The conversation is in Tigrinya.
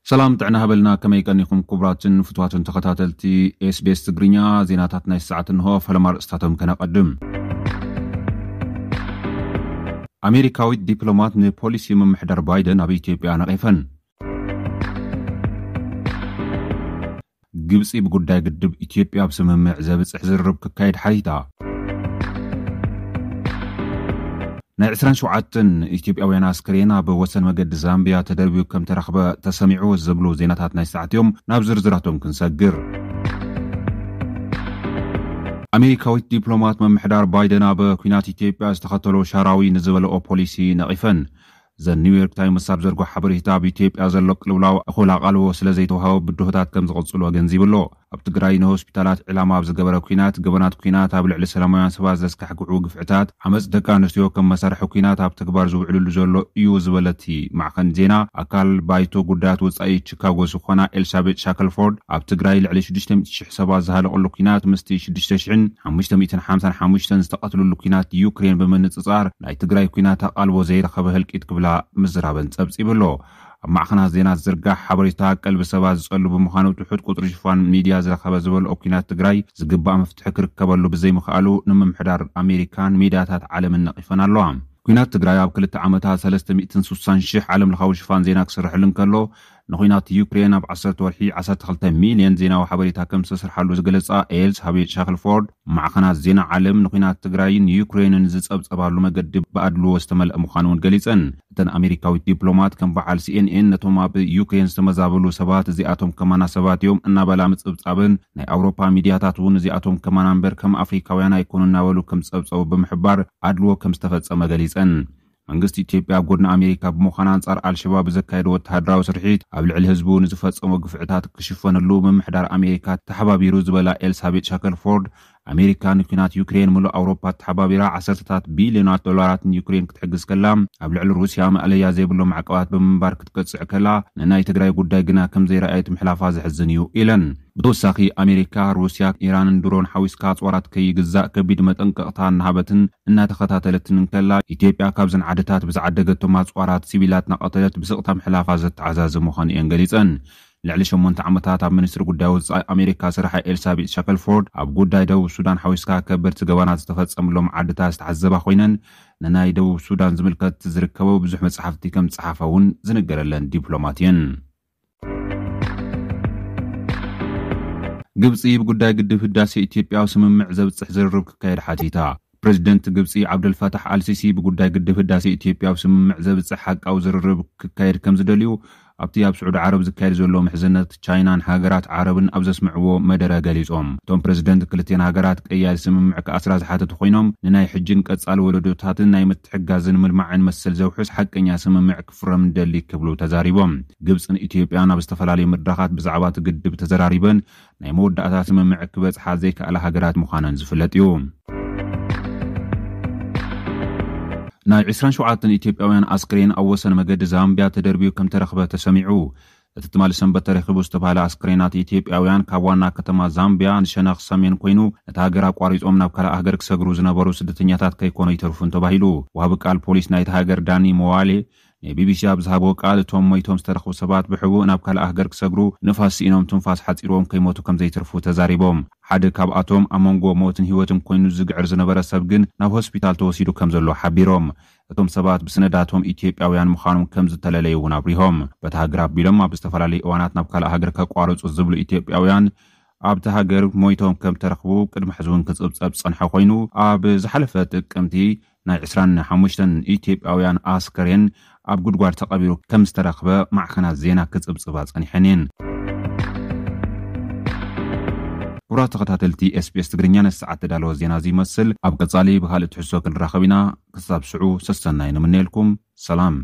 ሰላም ጥዕና ሃበልና፣ ከመይ ቀኒኹም ክቡራትን ፍትዋትን ተኸታተልቲ ኤስቢኤስ ትግርኛ? ዜናታት ናይ ሰዓት እንሆ፣ ፈለማ ኣርእስታቶም ከነቐድም። ኣሜሪካዊት ዲፕሎማት ንፖሊሲ ምምሕዳር ባይደን ኣብ ኢትዮጵያ ነቒፈን። ግብጺ ብጉዳይ ግድብ ኢትዮጵያ ኣብ ስምምዕ ዘብጽሕ ዝርርብ ክካየድ ሓቲታ። ናይ ዕስራን ሸውዓተን ኢትዮጵያውያን ኣስክሬን ኣብ ወሰን መገዲ ዛምቢያ ተደርብዩ ከም ተረኽበ ተሰሚዑ ዝብሉ ዜናታት ናይ ሰዓት እዮም። ናብ ዝርዝራቶም ክንሰግር። ኣሜሪካዊት ዲፕሎማት ምምሕዳር ባይደን ኣብ ኲናት ኢትዮጵያ ዝተኸተሎ ሻራዊ ንዝበለኦ ፖሊሲ ነቒፈን። ዘ ኒውዮርክ ታይምስ ኣብ ዘርጎ ሓበሬታ ኣብ ኢትዮጵያ ዘሎ ቅልውላው እኹል ኣቓልቦ ስለ ዘይተዋሃቦ ብድሆታት ከም ዝቕጽሉ ኣገንዚቡ ኣሎ። ኣብ ትግራይ ንሆስፒታላት ዕላማ ኣብ ዝገበረ ኲናት፣ ገበናት ኲናት ኣብ ልዕሊ ሰላማውያን ሰባት ዘስካሕክሑ ግፍዕታት፣ ዓመጽ ደቂ ኣንስትዮ ከም መሳርሒ ኲናት ኣብ ተግባር ዝውዕልሉ ዘሎ እዩ ዝበለ እቲ ማዕኸን ዜና፣ ኣካል ባይቶ ጉዳያት ወጻኢ ቺካጎ ዝኾና ኤልሳቤጥ ሻክልፎርድ፣ ኣብ ትግራይ ልዕሊ ሽዱሽተ ሚእቲ ሺሕ ሰባት ዝሃለቕሉ ኲናት ምስቲ ሽዱሽተ ሽሕን ሓሙሽተ ሚእትን ሓምሳን ሓሙሽተን ዝተቐትልሉ ኲናት ዩክሬን ብምንጽጻር ናይ ትግራይ ኲናት ኣቓልቦ ዘይረኸበ ህልቂት ክብላ ምዝራበን ጸብጺቡ ኣሎ። ኣብ ማዕኸናት ዜና ዝዝርጋሕ ሓበሬታ ቀልቢ ሰባት ዝጸሉ ብምዃኑ ትሑት ቁጽሪ ሽፋን ሚድያ ዝረኸበ ዝበልኦ ኲናት ትግራይ ዝግባእ መፍትሒ ክርከበሉ ብዘይምኽኣሉ ንምምሕዳር ኣሜሪካን ሚድያታት ዓለምን ነቒፈን ኣለዋ። ኲናት ትግራይ ኣብ ክልተ ዓመታት ሰለስተ ሚእትን ስሳን ሽሕ ዓለም ለኻዊ ሽፋን ዜና ክስርሕሉ እንከሎ፣ ንኹናት ዩክሬን ኣብ ዓሰርተ ወርሒ ዓሰርተ ክልተ ሚልዮን ዜናዊ ሓበሬታ ከም ዝተሰርሓሉ ዝገለጻ ኤልሳቤጥ ሻክልፎርድ፣ ማዕኸናት ዜና ዓለም ንኹናት ትግራይን ዩክሬንን ዝጸብጸባሉ መገዲ ብኣድልዎ ዝተመልአ ምዃኑ እውን ገሊጸን። እተን ኣሜሪካዊት ዲፕሎማት ከም በዓል ሲኤንኤን ነቶም ኣብ ዩክሬን ዝተመዛበሉ ሰባት እዚኣቶም ከማና ሰባት እዮም እናበላ ምጽብጻበን፣ ናይ ኣውሮፓ ሚድያታት እውን እዚኣቶም ከማና እምበር ከም ኣፍሪካውያን ኣይኮኑ እናበሉ ከም ዝጸብጸቡ ብምሕባር ኣድልዎ ከም ዝተፈጸመ ገሊጸን። መንግስቲ ኢትዮጵያ ኣብ ጎድኒ ኣሜሪካ ብምዃን ኣንጻር ኣልሸባብ ብዘካየዶ ወተሃደራዊ ስርሒት ኣብ ልዕሊ ህዝቡ ንዝፈጸሞ ግፍዕታት ክሽፈነሉ ምምሕዳር ኣሜሪካ ተሓባቢሩ ዝበላ ኤልሳቤጥ ሻከልፎርድ፣ ኣሜሪካ ንኲናት ዩክሬን ምሉእ ኣውሮፓ ተሓባቢራ ዓሰርተታት ቢልዮናት ዶላራት ንዩክሬን ክትሕግዝ ከላ፣ ኣብ ልዕሊ ሩስያ ማእለያ ዘይብሎ ማዕቀባት ብምንባር ክትቀጽዕ ከላ፣ ንናይ ትግራይ ጉዳይ ግና ከም ዘይረኣየት ምሕላፋ ዘሕዝን እዩ ኢለን። ብተወሳኺ ኣሜሪካ፣ ሩስያ፣ ኢራንን ድሮን ሓዊስካ ኣጽዋራት ከይግዛእ ከቢድ መጠንቀቕታ እናሃበትን እናተኸታተለትን እንከላ፣ ኢትዮጵያ ካብዘን ዓድታት ብዝዓደገቶም ኣጽዋራት ሲቪላት እናቐተለት ብስቕታ ምሕላፋ ዘተዓዛዝብ ምዃኑ እየን ገሊጸን። ልዕሊ ሸሞንተ ዓመታት ኣብ ሚኒስትሪ ጉዳይ ወጻኢ ኣሜሪካ ዝሰርሓ ኤልሳቤጥ ሻከልፎርድ፣ ኣብ ጉዳይ ደቡብ ሱዳን ሓዊስካ ከበድቲ ገበናት ዝተፈጸምሎም ዓድታት ዝተዓዘባ ኮይነን፣ ንናይ ደቡብ ሱዳን ዝምልከት ዝርከበው ብዙሕ መጽሓፍቲ ከም ዝጸሓፋ እውን ዝንገረለን ዲፕሎማት እየን። ግብጺ ብጉዳይ ግድብ ህዳሴ ኢትዮጵያ ኣብ ስምምዕ ዘብጽሕ ዝርርብ ክካየድ ሓቲታ። ፕሬዚደንት ግብጺ ዓብደልፋታሕ ኣልሲሲ ብጉዳይ ግድብ ህዳሴ ኢትዮጵያ ኣብ ስምምዕ ዘብጽሕ ሓቃዊ ዝርርብ ክካየድ ከም ዝደልዩ ኣብቲ ኣብ ስዑዲ ዓረብ ዝካየድ ዘሎ ምሕዝነት ቻይናን ሃገራት ዓረብን ኣብ ዘስምዕዎ መደረ ገሊጾም። እቶም ፕሬዚደንት ክልቲአን ሃገራት ቀያዲ ስምምዕ ክኣስራ ዝሓተቱ ኮይኖም፣ ንናይ ሕጅን ቀጻሊ ወለዶታትን ናይ ምትሕጋዝን ምልማዕን መሰል ዘውሕስ ሓቀኛ ስምምዕ ክፍረም ንደሊ ክብሉ ተዛሪቦም። ግብጽን ኢትዮጵያን ኣብ ዝተፈላለዩ መድረኻት ብዛዕባ እቲ ግድብ ተዘራሪበን ናይ መወዳእታ ስምምዕ ክበጽሓ ዘይከኣላ ሃገራት ምዃነን ዝፍለጥ እዩ። ናይ ዕስራን ሸውዓተን ኢትዮጵያውያን ኣስክሬን ኣብ ወሰን መገዲ ዛምቢያ ተደርብዩ ከም ተረኽበ ተሰሚዑ። እቲ ትማሊ ሰንበት ተረኺቡ ዝተባህለ ኣስክሬናት ኢትዮጵያውያን ካብ ዋና ከተማ ዛምቢያ ንሸነኽ ሰሜን ኮይኑ፣ ነታ ሃገር ኣቋሪጾም ናብ ካልእ ሃገር ክሰግሩ ዝነበሩ ስደተኛታት ከይኮኑ ኣይተርፉን ተባሂሉ። ወሃቢ ቃል ፖሊስ ናይታ ሃገር ዳኒ መዋሌ ንቢቢሲ ኣብ ዝሃብዎ ቃል፣ እቶም ሞይቶም ዝተረኽቡ ሰባት ብሕቡእ ናብ ካልእ ሃገር ክሰግሩ ንፋስ ስኢኖም ትንፋስ ሓጺርዎም ከይሞቱ ከም ዘይተርፉ ተዛሪቦም። ሓደ ካብኣቶም ኣብ መንጎ ሞትን ህይወትን ኮይኑ ዝግዕር ዝነበረ ሰብ ግን ናብ ሆስፒታል ተወሲዱ ከም ዘሎ ሓቢሮም። እቶም ሰባት ብስነዳቶም ኢትዮጵያውያን ምዃኖም ከም ዝተለለዩ እውን ኣብሪሆም። በታ ሃገር ኣቢሎም ኣብ ዝተፈላለዩ እዋናት ናብ ካልእ ሃገር ከቋርጹ ዝብሉ ኢትዮጵያውያን ኣብቲ ሃገር ሞይቶም ከም ተረኽቡ ቅድሚ ሕዚ እውን ክጽብጸብ ዝጸንሐ ኮይኑ፣ ኣብ ዝሓለፈ ጥቅምቲ ናይ ዕስራን ሓሙሽተን ኢትዮጵያውያን ኣስከሬን ኣብ ጉድጓድ ተቐቢሩ ከም ዝተረኽበ ማዕኸናት ዜና ክጽብጽባ ጸኒሐን እየን። ክቡራት ተኸታተልቲ ኤስቢኤስ ትግርኛ፣ ነዚ ሰዓት ተዳለወ ዜና እዚ ይመስል። ኣብ ቀጻሊ ብኻልእ ትሕዝቶ ክንራኸብ ኢና። ክሳብ ሽዑ ሰሰናይ ንምነየልኩም። ሰላም።